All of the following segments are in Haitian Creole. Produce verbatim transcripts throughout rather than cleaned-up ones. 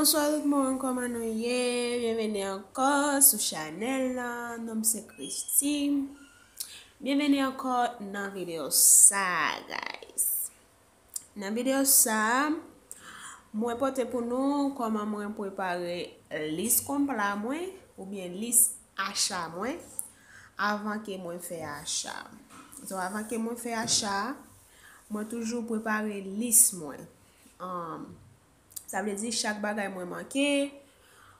Bonswa tout moun, kòman nou ye? Byenveni ankò sou chanèl la. Non m se Christy. Byenveni ankò nan videyo sa, guys. Nan videyo sa, mwen pote pou nou kòman mwen prepare lis konpla mwen oubyen lis acha mwen avan ke mwen fè acha. So, avan ke mwen fè acha, mwen toujou prepare lis mwen. Um, Sa vle di chak bagay mwen manke,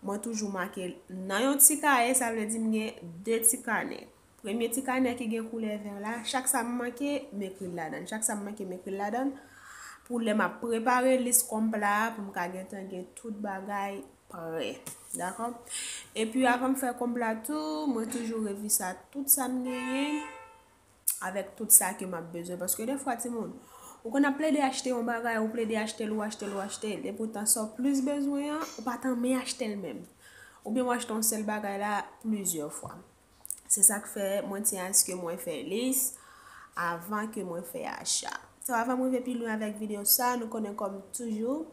mwen toujou make l nan yon ti kaye, sa vle di m gen de ti kanè. Premye ti kanè ki gen koulè vè la, chak sa m manke, m ekri l ladan l. Chak sa m manke, m ekri l ladan l. Pou lè m ap prepare lis konpla a, pou m ka gentan gen tout bagay prè. Dakò? Epi avan m fè konpla tou, mwen toujou revisa tout sa m genyen avèk tout sa ke m ap bezwen. Paske defwa, timoun, ou konn ap plede achte yon bagay, ou plede achte l, ou achte l, ou achte l. Epoutan, sa w plis bezwen an, ou pa tanmen achte l menm. Oubyen w achte yon sèl bagay la plizyè fwa. Se sa k fè mwen tyen aske mwen fè lis avan ke mwen fè acha. So, avan m rive pi lwen avèk videyo sa, nou konnen kòm toujou,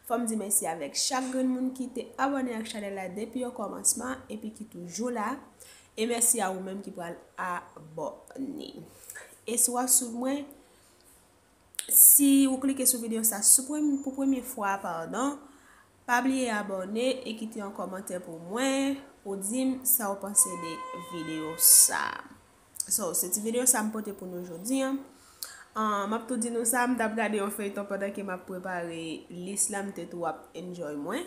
fò m di mèsi avèk chak grenn moun ki te abòne ak chanèl la depi okòmansman epi ki toujou la. E mèsi a ou menm ki pral abòne. E si w ap swiv mwen, si ou klike sou videyo sa sou prem-, pou premye fwa, padon, pa bliye abòne e kite yon kòmantè pou mwen, pou di m sa w panse de videyo sa. So, se ti videyo sa m pote pou nou jodi a. Ah, m ap tou di nou sa, m t ap gade yon feyton pandan ke m ap prepare lis la, m te tou ap enjoy mwen.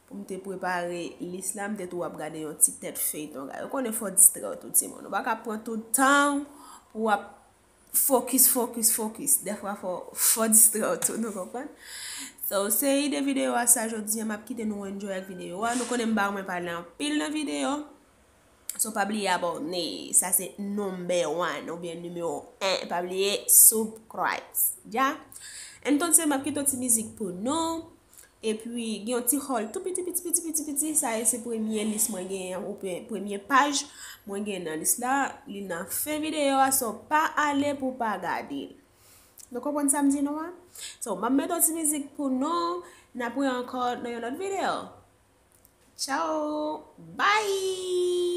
Pou m te prepare lis la, m te tou ap gade yon ti tèt feyton. Ou konnen fò distrè w tou, timoun. Ou pa ka pran tout tan w pou w ap fokis, fokis, fokis. Defwa fò, fò distrè w tou, nou konprann? So, se ide videyo a sa jodi a, m ap kite nou enjoy ak videyo a. Nou konnen m pa renmen pale anpil nan videyo. So, pa bliye abòne. Sa se number one oubyen nimewo en. Pa bliye subscribe. Ya? Entonces, m ap kite yon ti mizik pou nou. Epi, gen yon ti haul tou piti, piti, piti, piti, piti. Sa e se premye lis mwen genyen, oubyen premye paj mwen genyen nan lis la. Li nan fen videyo a, so pa ale pou pa gade l. Nou konprann sa m di nou a? So, m ap mete yon ti mizik pou nou. N ap wè ankò nan yon lòt videyo. Tchao! Bye!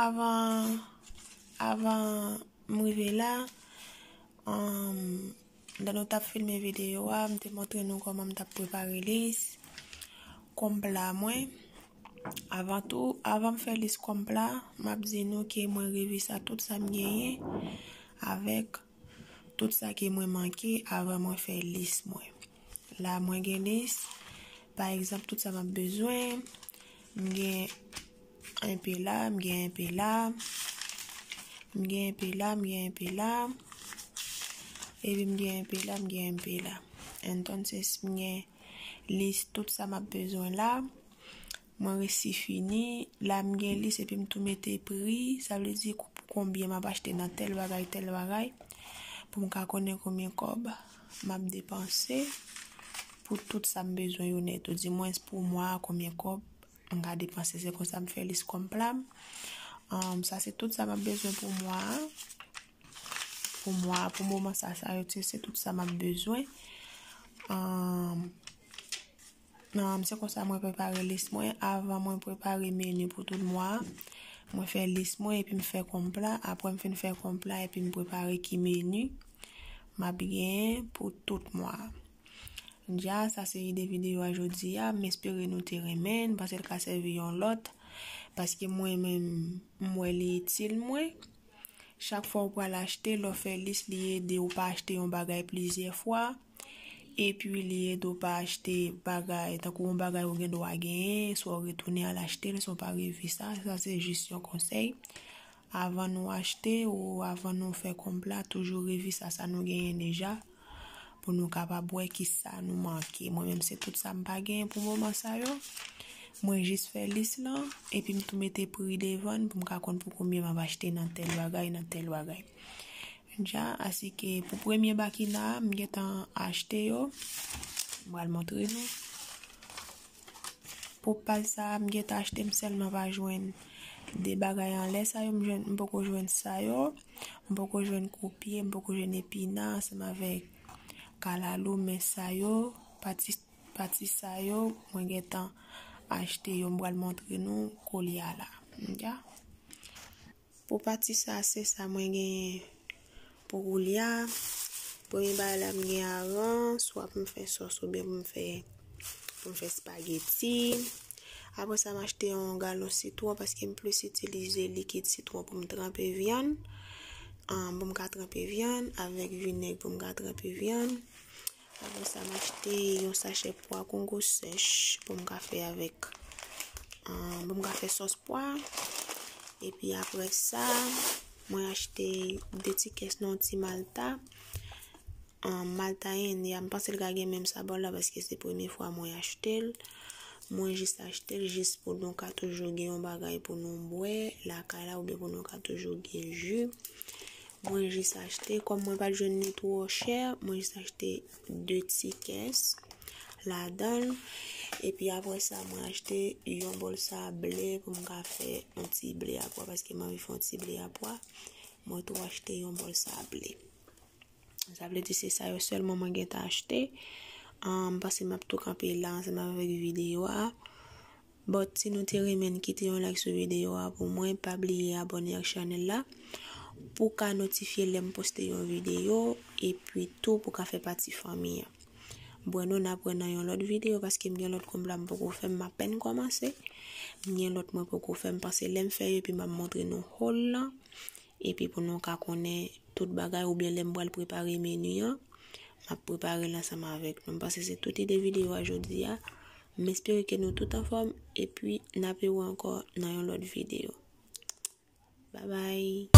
Avan, avan m rive la, um, lè nou t ap filme videyo a, m te montre nou kòman m t ap prepare lis kòm pla mwen. Avan tou, avan m fè lis kòm pla, m ap di nou ke mwen revisa tout sa m genyen avèk tout sa ke mwen manke avan mwen fè lis mwen. La, mwen gen lis, pa egzanp, tout sa m ap bezwen. M gen enpe la, m gen enpe la. M gen enpe la, m gen enpe la. Epi m gen enpe la, m gen enpe la. Entonces, m gen lis tout sa m ap bezwen la. Mwen resi fini. La, m gen lis epi m tou mete pri. Sa vle di pou konbyen m ap achte nan tèl bagay, tèl bagay. Pou m ka konnen konbyen kòb m ap depanse pou tout sa m bezwen yo nèt. Ou dimwens pou mwa a, konbyen kòb m ka depanse. Se konsa m fè lis kòm pla m. Um, sa se tout sa m ap bezwen pou mwa a. Pou mwa a, pou moman sa, sa yo, se tout sa m ap bezwen. Um, um, se konsa mwen prepare lis mwen. Avan mwen prepare meni pou tout mwa a, mwen fè lis mwen epi m fè kòm pla. Apre m fin fè kòm pla epi m prepare ki meni m ap genyen pou tout mwa a. Dja, sa se ide videyo a jodi a. M espere nou te renmen. M panse l ka sèvi yon lòt. Paske mwen menm, m wè li itil mwen. Chak fwa w pral achte, lè w fè lis, li ede w pa achte yon bagay plizyè fwa. Epi li ede w pa achte bagay, tankou yon bagay ou gen dwa genyen, swa w retounen al achte l, swa w pa revisa. Sa se jis yon konsèy. Avan nou achte ou avan nou fè kòm pla, toujou revisa sa nou genyen deja pou nou kapab wè kisa nou manke. Mwen menm, se tout sa m pa genyen pou moman sa yo. Mwen jis fè lis lan, epi m tou mete pri devan l pou m ka konn pou konbyen m ap achte nan tèl bagay, nan tèl bagay. Dja, asike pou premye bakina a, m gentan achte yo. M pral montre nou. Pou pal sa a, m gentan achte, m sèlman pa jwenn de bagay anlè sa yo, m jwenn, m poko jwenn sa yo, m poko jwenn koupye, m poko jwenn epina ansanm avèk kalalou, men sa yo, pati, pati sa yo, mwen gentan achte yo, m pral montre nou koulye a la. Dja. Pou pati sa, se sa mwen genyen pou koulye a. Premye bagay la, m gen aran, swa pou m fè sòs oubyen pou m fè, pou m fè espageti. Apre sa, m achte yon galon sitwon paske m plis itilize likid sitwon pou m tranpe vyann. An, pou m ka tranpe vyann, avèk vinèg pou m ka tranpe vyann. Apre sa, m achte yon sachè pwa kongo sèch pou m ka fè avèk, ah, pou m ka fè sòs pwa. Epi apre sa, mwen achte de ti kès nan yon ti malta. Ah, malta endi a, m panse l ka gen menm savè la paske se premye fwa mwen achte l. Mwen jis achte l jis pou nou ka toujou gen yon bagay pou nou bwè lakay la oubyen pou nou ka toujou gen ji. Mwen jis achte, kòm mwen pa t jwenn li twò chè, mwen jis achte de ti kès ladan l. Epi apre sa, mwen achte yon bòl sa ble pou m ka fè yon ti ble a pwa, paske m anvi fè yon ti ble a pwa. Mwen tou achte yon bòl sa ble. Sa vle di se sa yo sèlman mwen gentan achte. Ah, m panse m ap tou kanpe la ansanm avèk videyo a. But, si nou te renmen, kite yon like sou videyo a pou mwen. Pa bliye abòne ak chanèl la pou ka notifye lè m poste yon videyo. Epi tou pou ka fè pati fanmi an. Bwè nou, n ap wè nan yon lòt videyo paske m gen lòt kòm pla m poko fè, m apèn kòmanse. M gen lòt mwen poko fè, m panse lè m fè yo epi m ap montre nou haul lan. Epi pou nou ka konnen tout bagay oubyen lè m pral prepare meni an, m ap prepare l ansanm avèk nou. M panse se tout ide videyo a jodi a. M espere ke nou tout anfòm epi n ap wè ankò nan yon lòt videyo. Bye bye.